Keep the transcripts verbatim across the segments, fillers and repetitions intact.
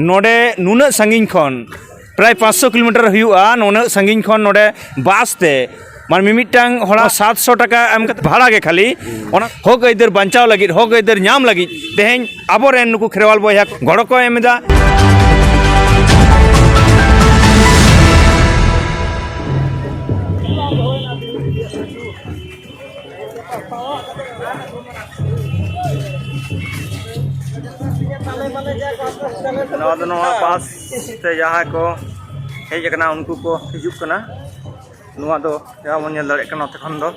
ᱱᱚᱰᱮ ᱱᱩᱱᱟᱹᱜ ᱥᱟᱺᱜᱤᱧ ᱠᱷᱚᱱ, ᱯᱨᱟᱭ ᱯᱟᱸᱪᱥᱚ ᱠᱤᱞᱳᱢᱤᱴᱟᱨ ᱦᱩᱭᱩᱜᱼᱟ, ᱱᱩᱱᱟᱹᱜ ᱥᱟᱺᱜᱤᱧ ᱠᱷᱚᱱ ᱱᱚᱰᱮ ᱵᱟᱥ ᱛᱮ, ᱢᱟᱱᱮ ᱢᱤᱢᱤᱫᱴᱟᱝ ᱦᱚᱲᱟᱜ ᱥᱟᱛᱥᱚ ᱴᱟᱠᱟ ᱮᱢ ᱠᱟᱛᱮ ᱵᱷᱟᱲᱟ ᱜᱮ ᱠᱷᱟᱹᱞᱤ, ᱚᱱᱟ ᱦᱚᱠ ᱟᱹᱭᱫᱟᱹᱨ ᱵᱟᱧᱪᱟᱣ ᱞᱟᱹᱜᱤᱫ, ᱦᱚᱠ ᱟᱹᱭᱫᱟᱹᱨ ᱧᱟᱢ ᱞᱟᱹᱜᱤᱫ ᱛᱮᱦᱮᱧ ᱟᱵᱚᱨᱮᱱ ᱱᱩᱠᱩ ᱠᱷᱮᱨᱣᱟᱞ ᱵᱚᱭᱦᱟ ᱜᱚᱲᱚ ᱠᱚ ᱮᱢ ᱮᱫᱟ᱾ ᱱᱚᱣᱟ ᱫᱚ ᱱᱚᱣᱟ ᱵᱟᱥ ᱛᱮ ᱡᱟᱦᱟᱸᱭ ᱠᱚ ᱦᱮᱡ ᱟᱠᱟᱱᱟ, ᱩᱱᱠᱩ ᱠᱚ ᱦᱤᱡᱩᱜ ᱠᱟᱱᱟ᱾ ᱱᱚᱣᱟ ᱫᱚ ᱡᱟᱦᱟᱸ ᱵᱚᱱ ᱧᱮᱞ ᱫᱟᱲᱮᱭᱟᱜ ᱠᱟᱱᱟ ᱱᱚᱛᱮ ᱠᱷᱚᱱ ᱫᱚ᱾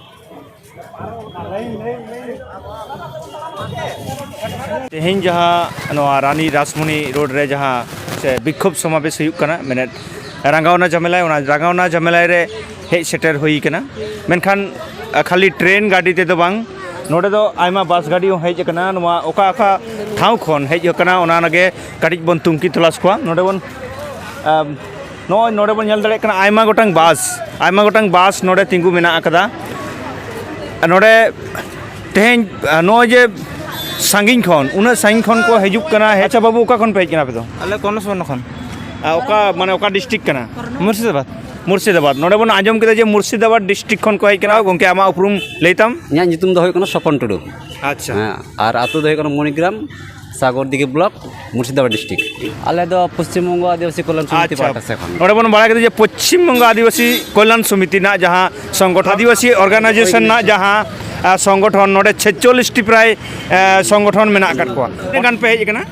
ᱛᱮᱦᱮᱧ ᱡᱟᱦᱟᱸ ᱱᱚᱣᱟ ᱨᱟᱱᱤ ᱨᱟᱥᱢᱚᱱᱤ ᱨᱳᱰ ᱨᱮ ᱡᱟᱦᱟᱸ ᱥᱮ ᱵᱤᱠᱠᱷᱳᱵ ᱥᱚᱢᱟᱵᱮᱥ ᱦᱩᱭᱩᱜ ᱠᱟᱱᱟ, ᱢᱮᱱᱮᱫ ᱨᱟᱸᱜᱟᱣᱱᱟ ᱡᱷᱟᱢᱮᱞᱟᱭ, ᱚᱱᱟ ᱨᱟᱸᱜᱟᱣᱱᱟ ᱡᱷᱟᱢᱮᱞᱟᱭ ᱨᱮ ᱦᱮᱡ ᱥᱮᱴᱮᱨ ᱦᱩᱭ ᱠᱟᱱᱟ᱾ ᱢᱮᱱᱠᱷᱟᱱ ᱠᱷᱟᱹᱞᱤ ᱴᱨᱮᱱ ᱜᱟᱹᱰᱤ ᱛᱮᱫᱚ ᱵᱟᱝ, ᱱᱚᱰᱮ ᱫᱚ ᱟᱭᱢᱟ ᱵᱟᱥ ᱜᱟᱹᱰᱤ ᱦᱚᱸ ᱦᱮᱡ ᱟᱠᱟᱱᱟ᱾ ᱱᱚᱣᱟ ᱚᱠᱟ ᱚᱠᱟ ᱴᱷᱟᱶ ᱠᱷᱚᱱ ᱦᱮᱡ ᱟᱠᱟᱱᱟ, ᱚᱱᱟ ᱜᱮ ᱠᱟᱹᱴᱤᱡ ᱵᱚᱱ ᱛᱩᱝᱠᱤ ᱛᱚᱞᱟᱥ ᱠᱚᱣᱟ᱾ ᱱᱚᱰᱮ ᱵᱚᱱ, ᱟᱢ, ᱱᱚᱜᱼᱚᱭ ᱱᱚᱰᱮ ᱵᱚᱱ ᱧᱮᱞ ᱫᱟᱲᱮᱭᱟᱜ ᱠᱟᱱᱟ, ᱟᱭᱢᱟ ᱜᱚᱴᱟᱝ ᱵᱟᱥ, ᱟᱭᱢᱟ ᱜᱚᱴᱟᱝ ᱵᱟᱥ ᱱᱚᱰᱮ ᱛᱤᱸᱜᱩ ᱢᱮᱱᱟᱜ ᱟᱠᱟᱫᱟ᱾ ᱱᱚᱰᱮ ᱛᱮᱦᱮᱧ, ᱟ, ᱱᱚᱜᱼᱚᱭ ᱡᱮ ᱥᱟᱺᱜᱤᱧ ᱠᱷᱚᱱ, ᱩᱱᱟᱹᱜ ᱥᱟᱺᱜᱤᱧ ᱠᱷᱚᱱ ᱠᱚ ᱦᱤᱡᱩᱜ ᱠᱟᱱᱟ᱾ ᱟᱪᱪᱷᱟ ᱵᱟᱹᱵᱩ, ᱚᱠᱟ ᱠᱷᱚᱱ ᱯᱮ ᱦᱮᱡ ᱠᱟᱱᱟ ᱟᱯᱮ ᱫᱚ? ᱟᱞᱮ ᱠᱚᱨᱱᱚ ᱥᱩᱵᱚᱨᱱᱚ ᱠᱷᱚᱱ᱾ ᱟ, ᱚᱠᱟ, ᱢᱟᱱᱮ ᱚᱠᱟ ᱰᱤᱥᱴᱨᱤᱠᱴ ᱠᱟᱱᱟ? ᱢᱩᱨᱥᱤᱫᱟᱵᱟᱫᱽ᱾ ᱢᱩᱨᱥᱤᱫᱟᱵᱟᱫᱽ᱾ ᱱᱚᱰᱮ ᱵᱚᱱ ᱟᱸᱡᱚᱢ ᱠᱮᱫᱟ ᱡᱮ ᱢᱩᱨᱥᱤᱫᱟᱵᱟᱫᱽ ᱰᱤᱥᱴᱨᱤᱠᱴ ᱠᱷᱚᱱ ᱠᱚ ᱦᱮᱡ ᱠᱟᱱᱟ᱾ ᱜᱚᱢᱠᱮ, ᱟᱢᱟᱜ ᱩᱯᱨᱩᱢ ᱞᱟᱹᱭ ᱛᱟᱢ? ᱤᱧᱟᱹᱜ ᱧᱩᱛᱩᱢ ᱫᱚ ᱦᱩᱭᱩᱜ ᱠᱟᱱᱟ ᱥᱚᱯᱚᱱ ᱴᱩᱰᱩ᱾ ᱟᱪᱪᱷᱟ᱾ ᱦᱮᱸ, ᱟᱨ ᱟᱹᱛᱩ ᱫᱚ ᱦᱩᱭᱩᱜ ᱠᱟᱱᱟ ᱢᱚᱱᱤᱜᱨᱟᱢ, ᱥᱟᱜᱚᱨ ᱫᱤᱜᱷᱤ ᱵᱞᱚᱠ, ᱢᱩᱨᱥᱤᱫᱟᱵᱟᱫᱽ ᱰᱤᱥᱴᱨᱤᱠᱴ᱾ ᱟᱞᱮ ᱫᱚ ᱯᱚᱥᱪᱤᱢ ᱵᱚᱝᱜᱚ ᱟᱹᱫᱤᱵᱟᱹᱥᱤ ᱠᱚᱞᱭᱟᱱ ᱥᱚᱢᱤᱛᱤ ᱟᱪᱪᱷᱟ᱾ ᱯᱟᱦᱴᱟ ᱥᱮᱫ ᱠᱷᱚᱱ᱾ ᱱᱚᱰᱮ ᱵᱚᱱ ᱵᱟᱲᱟᱭ ᱠᱮᱫᱟ ᱡᱮ ᱯᱚᱥᱪᱤᱢ ᱵᱚᱝᱜᱚ ᱟᱹᱫᱤᱵᱟᱹᱥᱤ ᱠᱚᱞᱭᱟᱱ ᱥᱚᱢᱤᱛᱤ ᱨᱮᱱᱟᱜ ᱡᱟᱦᱟᱸ ᱥᱚᱝᱜᱚᱴᱷᱚᱱ, ᱟᱹᱫᱤᱵᱟᱹᱥᱤ ᱚᱨᱜᱟᱱᱟᱭᱡᱮᱥᱚᱱ ᱨᱮᱱᱟᱜ ᱡᱟᱦᱟᱸ, ᱟ, ᱥᱚᱝᱜᱚᱴᱷᱚᱱ, ᱱᱚᱰᱮ ᱪᱷᱮᱪᱪᱚᱞᱞᱤᱥ ᱴᱤ ᱯᱨᱟᱭ, ᱟ, ᱥᱚᱝᱜᱚᱴᱷᱚᱱ ᱢᱮᱱᱟᱜ ᱟᱠᱟᱫ ᱠᱚᱣᱟ᱾ ᱛᱤᱱᱟᱹᱜ ᱜᱟᱱ ᱯᱮ ᱦᱮᱡ ᱟᱠᱟᱱᱟ?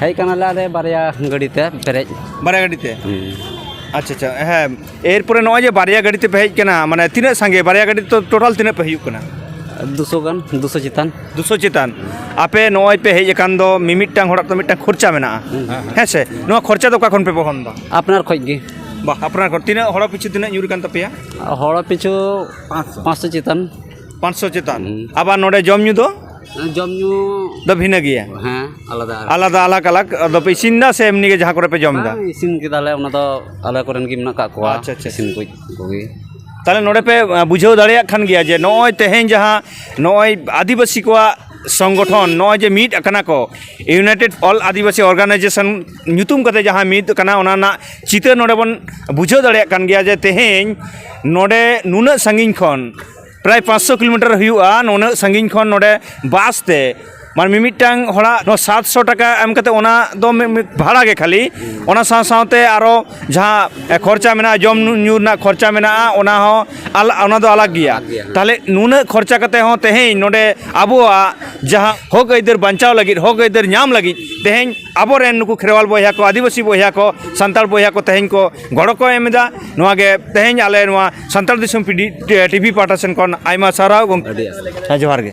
ᱦᱮᱡ ᱠᱟᱱᱟᱞᱮ ᱟᱞᱮ ᱵᱟᱨᱭᱟ ᱜᱟᱹᱰᱤ ᱛᱮ ᱯᱮᱨᱮᱡ᱾ ᱵᱟᱨᱭᱟ ᱜᱟᱹᱰᱤ ᱛᱮ? ᱦᱩᱸ᱾ ᱟᱪᱪᱷᱟ, ᱟᱪᱪᱷᱟ, ᱦᱮᱸ᱾ ᱮᱨᱯᱚᱨᱮ ᱱᱚᱜᱼᱚᱭ ᱡᱮ ᱵᱟᱨᱭᱟ ᱜᱟᱹᱰᱤ ᱛᱮᱯᱮ ᱦᱮᱡ ᱠᱟᱱᱟ, ᱢᱟᱱᱮ ᱛᱤᱱᱟᱹᱜ ᱥᱟᱸᱜᱮ? ᱵᱟᱨᱭᱟ ᱜᱟᱹᱰᱤ ᱛᱮ ᱴᱳᱴᱟᱞ ᱛᱤᱱᱟᱹᱜ ᱯᱮ ᱦᱩᱭᱩᱜ ᱠᱟᱱᱟ? ᱫᱩᱥᱚ ᱜᱟᱱ, ᱫᱩᱥᱚ ᱪᱮᱛᱟᱱ᱾ ᱫᱩᱥᱚ ᱪᱮᱛᱟᱱ᱾ ᱟᱯᱮ ᱱᱚᱜᱼᱚᱭ ᱯᱮ ᱦᱮᱡ ᱟᱠᱟᱱ ᱫᱚ, ᱢᱤᱢᱤᱫᱴᱟᱝ ᱦᱚᱲᱟᱜ ᱛᱚ ᱢᱤᱫᱴᱟᱝ ᱠᱷᱚᱨᱪᱟ ᱢᱮᱱᱟᱜᱼᱟ, ᱦᱩᱸ᱾ ᱦᱮᱸ ᱥᱮ? ᱱᱚᱣᱟ ᱠᱷᱚᱨᱪᱟ ᱫᱚ ᱚᱠᱟ ᱠᱷᱚᱱ ᱯᱮ ᱵᱚᱦᱚᱱ ᱮᱫᱟ? ᱟᱯᱱᱟᱨ ᱠᱷᱚᱡ ᱜᱮ᱾ ᱵᱟ, ᱟᱯᱱᱟᱨ ᱠᱷᱚᱱ᱾ ᱛᱤᱱᱟᱹᱜ ᱦᱚᱲ ᱯᱤᱪᱷᱩ ᱛᱤᱱᱟᱹᱜ ᱧᱩᱨ ᱠᱟᱱ ᱛᱟᱯᱮᱭᱟ? ᱦᱚᱲ ᱯᱤᱪᱷᱩ ᱯᱟᱸᱪᱥᱚ᱾ ᱯᱟᱸᱪᱥᱚ ᱪᱮᱛᱟᱱ᱾ ᱦᱩᱸ᱾ ᱟᱵᱟᱨ ᱱᱚᱰᱮ ᱡᱚᱢ ᱧᱩ ᱫᱚ? ᱡᱚᱢ ᱧᱩ ᱫᱚ ᱵᱷᱤᱱᱟᱹ ᱜᱮᱭᱟ? ᱦᱮᱸ, ᱟᱞᱟᱫᱟ᱾ ᱟᱞᱟᱫᱟ, ᱟᱞᱟᱜᱽ ᱟᱞᱟᱜᱽ᱾ ᱟᱫᱚ ᱯᱮ ᱤᱥᱤᱱ ᱮᱫᱟ ᱥᱮ ᱮᱢᱱᱤ ᱜᱮ ᱡᱟᱦᱟᱸ ᱠᱚᱨᱮ ᱯᱮ ᱡᱚᱢ ᱮᱫᱟ? ᱵᱟᱝ, ᱤᱥᱤᱱ ᱠᱮᱫᱟᱞᱮ, ᱚᱱᱟ ᱫᱚ ᱟᱞᱮ ᱠᱚᱨᱮᱱ ᱜᱮ ᱢᱮᱱᱟᱜ ᱠᱟᱜ ᱠᱚᱣᱟ᱾ ᱟᱪᱪᱷᱟ, ᱟᱪᱪᱷᱟ, ᱤᱥᱤᱱ ᱟᱪᱪᱷᱟ᱾ ᱠᱚ ᱠᱚᱜᱮ᱾ ᱛᱟᱦᱞᱮ ᱱᱚᱰᱮ ᱯᱮ, ᱟ, ᱵᱩᱡᱷᱟᱹᱣ ᱫᱟᱲᱮᱭᱟᱜ ᱠᱟᱱ ᱜᱮᱭᱟ ᱡᱮ ᱱᱚᱜᱼᱚᱭ ᱛᱮᱦᱮᱧ ᱡᱟᱦᱟᱸ ᱱᱚᱜᱼᱚᱭ ᱟᱹᱫᱤᱵᱟᱹᱥᱤ ᱠᱚᱣᱟᱜ ᱥᱚᱝᱜᱚᱴᱷᱚᱱ, ᱱᱚᱜᱼᱚᱭ ᱡᱮ ᱢᱤᱫ ᱟᱠᱟᱱᱟ ᱠᱚ, United All Adivasi Organization ᱧᱩᱛᱩᱢ ᱠᱟᱛᱮ ᱡᱟᱦᱟᱸ ᱢᱤᱫ ᱠᱟᱱᱟ, ᱚᱱᱟ ᱨᱮᱱᱟᱜ ᱪᱤᱛᱟᱹᱨ ᱱᱚᱰᱮ ᱵᱚᱱ ᱵᱩᱡᱷᱟᱹᱣ ᱫᱟᱲᱮᱭᱟᱜ ᱠᱟᱱ ᱜᱮᱭᱟ ᱡᱮ ᱛᱮᱦᱮᱧ ᱱᱚᱰᱮ ᱱᱩᱱᱟᱹᱜ ᱥᱟᱺᱜᱤᱧ ᱠᱷᱚᱱ, ᱯᱨᱟᱭ ᱯᱟᱸᱪᱥᱚ ᱠᱤᱞᱳᱢᱤᱴᱟᱨ ᱦᱩᱭᱩᱜᱼᱟ, ᱱᱩᱱᱟᱹᱜ ᱥᱟᱺᱜᱤᱧ ᱠᱷᱚᱱ ᱱᱚᱰᱮ ᱵᱟᱥ ᱛᱮ, ᱢᱟᱱᱮ ᱢᱤᱢᱤᱫᱴᱟᱝ ᱦᱚᱲᱟᱜ ᱱᱚᱣᱟ ᱥᱟᱛᱥᱚ ᱴᱟᱠᱟ ᱮᱢ ᱠᱟᱛᱮ, ᱚᱱᱟ ᱫᱚ ᱢᱤ-, ᱢᱤ-, ᱵᱷᱟᱲᱟ ᱜᱮ ᱠᱷᱟᱹᱞᱤ, ᱚᱱᱟ ᱥᱟᱶ ᱥᱟᱶᱛᱮ ᱟᱨᱚ ᱡᱟᱦᱟᱸ, ᱮ, ᱠᱷᱚᱨᱪᱟ ᱢᱮᱱᱟᱜᱼᱟ, ᱡᱚᱢ ᱧᱩ ᱨᱮᱱᱟᱜ ᱠᱷᱚᱨᱪᱟ ᱢᱮᱱᱟᱜᱼᱟ, ᱚᱱᱟ ᱦᱚᱸ ᱟᱞ-, ᱚᱱᱟ ᱫᱚ ᱟᱞᱟᱜᱽ ᱜᱮᱭᱟ᱾ ᱟᱞᱟᱜᱽ ᱜᱮᱭᱟ, ᱦᱮᱸ᱾ ᱛᱟᱦᱞᱮ ᱱᱩᱱᱟᱹᱜ ᱠᱷᱚᱨᱪᱟ ᱠᱟᱛᱮ ᱦᱚᱸ ᱛᱮᱦᱮᱧ ᱱᱚᱰᱮ ᱟᱵᱚᱣᱟᱜ ᱡᱟᱦᱟᱸ ᱦᱚᱠ ᱟᱹᱭᱫᱟᱹᱨ ᱵᱟᱧᱪᱟᱣ ᱞᱟᱹᱜᱤᱫ, ᱦᱚᱠ ᱟᱹᱭᱫᱟᱹᱨ ᱧᱟᱢ ᱞᱟᱹᱜᱤᱫ ᱛᱮᱦᱮᱧ ᱟᱵᱚᱨᱮᱱ ᱱᱩᱠᱩ ᱠᱷᱮᱨᱣᱟᱞ ᱵᱚᱭᱦᱟ ᱠᱚ, ᱟᱹᱫᱤᱵᱟᱹᱥᱤ ᱵᱚᱭᱦᱟ ᱠᱚ, ᱥᱟᱱᱛᱟᱲ ᱵᱚᱭᱦᱟ ᱠᱚ ᱛᱮᱦᱮᱧ ᱠᱚ ᱜᱚᱲᱚ ᱠᱚ ᱮᱢ ᱮᱫᱟ᱾ ᱱᱚᱣᱟ ᱜᱮ ᱛᱮᱦᱮᱧ ᱟᱞᱮ ᱱᱚᱣᱟ ᱥᱟᱱᱛᱟᱲ ᱫᱤᱥᱚᱢ ᱯᱤᱰᱤ-, ᱴᱤᱵᱷᱤ ᱯᱟᱦᱴᱟ ᱥᱮᱱ ᱠᱷᱚᱱ ᱟᱭᱢᱟ ᱥᱟᱨᱦᱟᱣ ᱜᱚᱢᱠᱮ᱾ ᱟᱹᱰᱤ ᱟᱥ᱾ ᱦᱮᱸ, ᱡᱚᱦᱟᱨ ᱜᱮ᱾